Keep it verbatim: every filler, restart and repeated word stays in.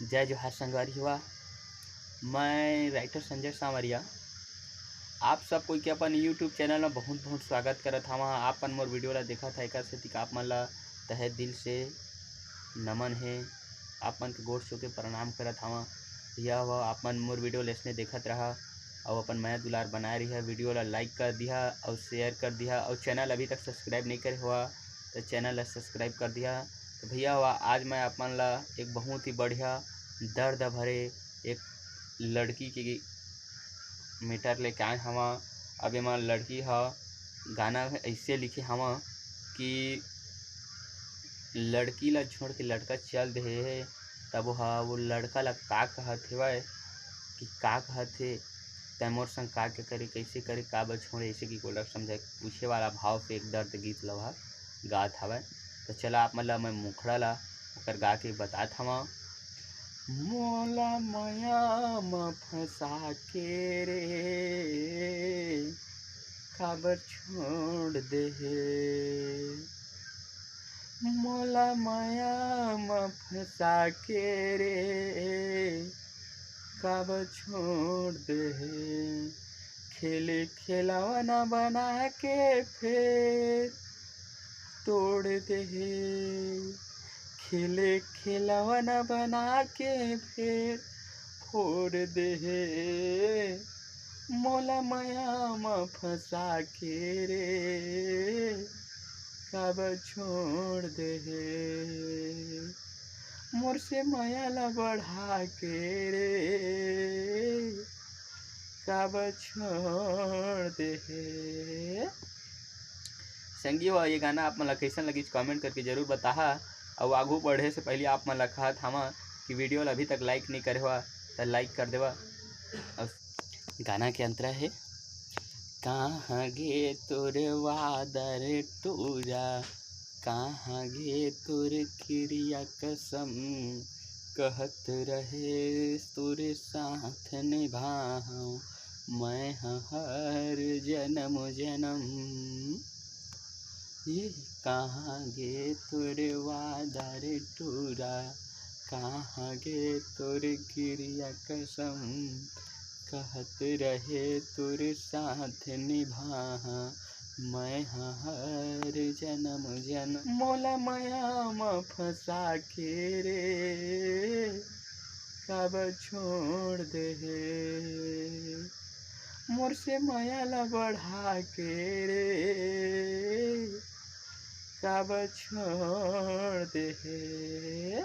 जय जोहार संगवारी हुआ, मैं राइटर संजय सांवरिया। आप सब कोई के अपन YouTube चैनल में बहुत बहुत स्वागत करत हवा। आप मन मोर वीडियो ला देखत हा, एकर सेती आप मन ला तहे दिल से नमन हे। आप मन के गोड़ छू के प्रणाम करत हवा। यह हुआ, आप मन मोर वीडियो लेसने देखत रहा, अउ अपन मया दुलार बनाए रहिहा। वीडियो ला लाइक कर दिहा अउ शेयर कर दिहा, अउ चैनल अभी तक सब्सक्राइब नहीं करे हुआ तो चैनल ला सब्सक्राइब कर दिहा। तो भैया हुआ, आज मैं आप मन ला एक बहुत ही बढ़िया दर्द भरे एक लड़की के मैटर लेके आए हवा। अब एमा लड़की ह गाना ऐसे लिखे हवा कि लड़की ला छोड़ के लड़का चल दे हे, तब ह वो लड़का ला का कहत हेवय कि का कहत हे, तै मोर संग का के करे, कैसे करे, का बर छोड़े, ऐसे कि कोई ला समझाए, पूछे वाला भाव से एक दर्द गीत ला ह गात हवय। तो चला आप मन ला मैं मुखड़ा ला ओकर गा के बतात हवा। मोला मया म फंसा के रे, काबर छोड़ दे हे। मोला मया म फंसा के रे, काबर छोड़ दे हे। खेले खिलौना बना के फेर तोड़ दे हे। खेले खिलौना बना के फेर फोड़ दे हे। मोला मया म फंसा के रे, काबर छोड़ दे हे। मोर से मया ला बढ़ा के रे, काबर छोड़ दे हे। संगी हो, ये गाना आप मन ला कैसन लगिस, कमेंट करके जरूर बताहा। अउ आगू बढ़े से पहले आप मन ला कहत हवा कि वीडियो ला अभी तक लाइक नहीं करे हुआ तो लाइक कर देवा। अउ गाना के अंतरा है, कहाँ गे तोर वादा रे टूरा, कहाँ गे तोर किरिया कसम, कहत रहे तोर साथ निभाहूँ मैं ह हर जन्म जन्म। ये कहाँ गे तोर वादा रे टूरा, कहाँ गे तोर किरिया कसम, कहत रहे तोर साथ निभाहूँ मैं ह हर जन्म जन्म। मोला मया म फंसा के रे, काबर छोड़ दे हे। मोर से मया ला बढ़ा के रे, काबर छोड़ दे हे।